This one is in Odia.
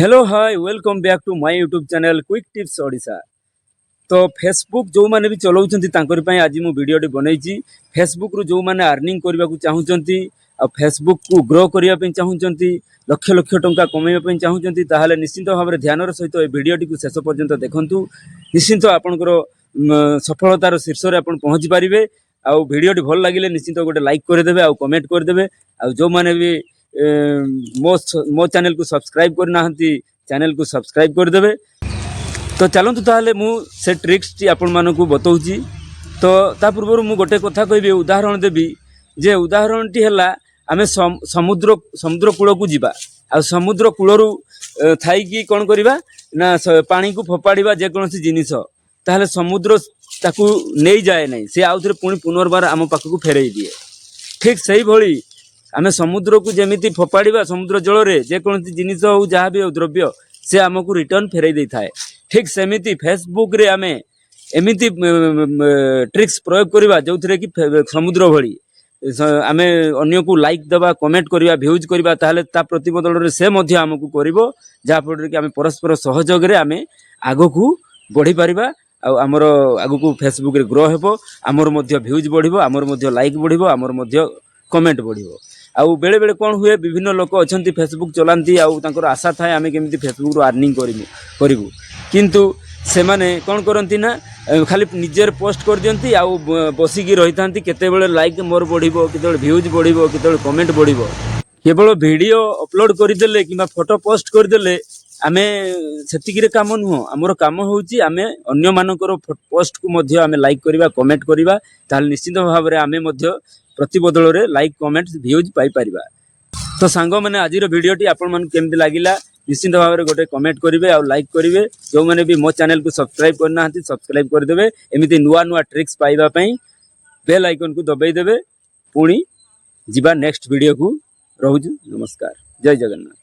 Hello, hi, welcome back to my YouTube channel, Quick Tips Odisha. ତ ଫେସବୁକ୍ ଯେଉଁମାନେ ବି ଚଲାଉଛନ୍ତି, ତାଙ୍କରି ପାଇଁ ଆଜି ମୁଁ ଭିଡ଼ିଓଟି ବନେଇଛି। ଫେସବୁକ୍ରୁ ଯେଉଁମାନେ ଆର୍ନିଂ କରିବାକୁ ଚାହୁଁଛନ୍ତି ଆଉ ଫେସବୁକ୍କୁ ଗ୍ରୋ କରିବା ପାଇଁ ଚାହୁଁଛନ୍ତି, ଲକ୍ଷ ଲକ୍ଷ ଟଙ୍କା କମେଇବା ପାଇଁ ଚାହୁଁଛନ୍ତି, ତାହେଲେ ନିଶ୍ଚିନ୍ତ ଭାବରେ ଧ୍ୟାନର ସହିତ ଏ ଭିଡ଼ିଓଟିକୁ ଶେଷ ପର୍ଯ୍ୟନ୍ତ ଦେଖନ୍ତୁ। ନିଶ୍ଚିନ୍ତ ଆପଣଙ୍କର ସଫଳତାର ଶୀର୍ଷରେ ଆପଣ ପହଞ୍ଚି ପାରିବେ। ଆଉ ଭିଡ଼ିଓଟି ଭଲ ଲାଗିଲେ ନିଶ୍ଚିନ୍ତ ଗୋଟେ ଲାଇକ୍ କରିଦେବେ ଆଉ କମେଣ୍ଟ କରିଦେବେ। ଆଉ ଯେଉଁମାନେ ବି ମୋ ଚ୍ୟାନେଲକୁ ସବସ୍କ୍ରାଇବ୍ କରିନାହାନ୍ତି, ଚ୍ୟାନେଲକୁ ସବସ୍କ୍ରାଇବ୍ କରିଦେବେ। ତ ଚାଲନ୍ତୁ ତାହେଲେ, ମୁଁ ସେ ଟ୍ରିକ୍ସଟି ଆପଣମାନଙ୍କୁ ବତାଉଛି। ତ ତା ପୂର୍ବରୁ ମୁଁ ଗୋଟେ କଥା କହିବି, ଉଦାହରଣ ଦେବି ଯେ ଉଦାହରଣଟି ହେଲା, ଆମେ ସମୁଦ୍ର କୂଳକୁ ଯିବା ଆଉ ସମୁଦ୍ର କୂଳରୁ ଥାଇକି କ'ଣ କରିବା ନା ପାଣିକୁ ଫୋପାଡ଼ିବା ଯେକୌଣସି ଜିନିଷ। ତାହେଲେ ସମୁଦ୍ର ତାକୁ ନେଇଯାଏ ନାହିଁ, ସେ ଆଉଥରେ ପୁଣି ପୁନର୍ବାର ଆମ ପାଖକୁ ଫେରେଇ ଦିଏ। ଠିକ୍ ସେଇଭଳି ଆମେ ସମୁଦ୍ରକୁ ଯେମିତି ଫୋପାଡ଼ିବା, ସମୁଦ୍ର ଜଳରେ ଯେକୌଣସି ଜିନିଷ ହଉ, ଯାହା ବି ହଉ ଦ୍ରବ୍ୟ, ସେ ଆମକୁ ରିଟର୍ନ ଫେରେଇ ଦେଇଥାଏ। ଠିକ୍ ସେମିତି ଫେସବୁକ୍ରେ ଆମେ ଏମିତି ଟ୍ରିକ୍ସ ପ୍ରୟୋଗ କରିବା, ଯେଉଁଥିରେ କି ସମୁଦ୍ର ଭଳି ଆମେ ଅନ୍ୟକୁ ଲାଇକ୍ ଦେବା, କମେଣ୍ଟ କରିବା, ଭ୍ୟୁଜ୍ କରିବା, ତାହେଲେ ତା ପ୍ରତିବଦଳରେ ସେ ମଧ୍ୟ ଆମକୁ କରିବ, ଯାହାଫଳରେ କି ଆମେ ପରସ୍ପର ସହଯୋଗରେ ଆମେ ଆଗକୁ ବଢ଼ିପାରିବା। ଆଉ ଆମର ଆଗକୁ ଫେସବୁକ୍ରେ ଗ୍ରୋ ହେବ, ଆମର ମଧ୍ୟ ଭ୍ୟୁଜ୍ ବଢ଼ିବ, ଆମର ମଧ୍ୟ ଲାଇକ୍ ବଢ଼ିବ, ଆମର ମଧ୍ୟ କମେଣ୍ଟ ବଢ଼ିବ। ଆଉ ବେଳେବେଳେ କ'ଣ ହୁଏ, ବିଭିନ୍ନ ଲୋକ ଅଛନ୍ତି, ଫେସବୁକ୍ ଚଲାନ୍ତି ଆଉ ତାଙ୍କର ଆଶା ଥାଏ, ଆମେ କେମିତି ଫେସବୁକ୍ରୁ ଆର୍ନିଂ କରିବୁ। କିନ୍ତୁ ସେମାନେ କ'ଣ କରନ୍ତି ନା ଖାଲି ନିଜର ପୋଷ୍ଟ କରିଦିଅନ୍ତି ଆଉ ବସିକି ରହିଥାନ୍ତି, କେତେବେଳେ ଲାଇକ୍ ମୋର ବଢ଼ିବ, କେତେବେଳେ ଭ୍ୟୁଜ୍ ବଢ଼ିବ, କେତେବେଳେ କମେଣ୍ଟ ବଢ଼ିବ। କେବଳ ଭିଡ଼ିଓ ଅପଲୋଡ଼ କରିଦେଲେ କିମ୍ବା ଫଟୋ ପୋଷ୍ଟ କରିଦେଲେ ଆମେ ସେତିକିରେ କାମ ନୁହଁ। ଆମର କାମ ହେଉଛି, ଆମେ ଅନ୍ୟମାନଙ୍କର ପୋଷ୍ଟକୁ ମଧ୍ୟ ଆମେ ଲାଇକ୍ କରିବା, କମେଣ୍ଟ କରିବା। ତାହେଲେ ନିଶ୍ଚିନ୍ତ ଭାବରେ ଆମେ ମଧ୍ୟ ପ୍ରତିବଦଳରେ ଲାଇକ୍, କମେଣ୍ଟ, ଭ୍ୟୁଜ୍ ପାଇପାରିବା। ତ ସାଙ୍ଗମାନେ, ଆଜିର ଭିଡ଼ିଓଟି ଆପଣମାନଙ୍କୁ କେମିତି ଲାଗିଲା, ନିଶ୍ଚିନ୍ତ ଭାବରେ ଗୋଟେ କମେଣ୍ଟ କରିବେ ଆଉ ଲାଇକ୍ କରିବେ। ଯେଉଁମାନେ ବି ମୋ ଚ୍ୟାନେଲକୁ ସବସ୍କ୍ରାଇବ୍ କରିନାହାନ୍ତି, ସବସ୍କ୍ରାଇବ୍ କରିଦେବେ। ଏମିତି ନୂଆ ନୂଆ ଟ୍ରିକ୍ସ ପାଇବା ପାଇଁ ବେଲ୍ ଆଇକନ୍କୁ ଦବାଇ ଦେବେ। ପୁଣି ଯିବା ନେକ୍ସଟ ଭିଡ଼ିଓକୁ। ରହୁଛୁ, ନମସ୍କାର, ଜୟ ଜଗନ୍ନାଥ।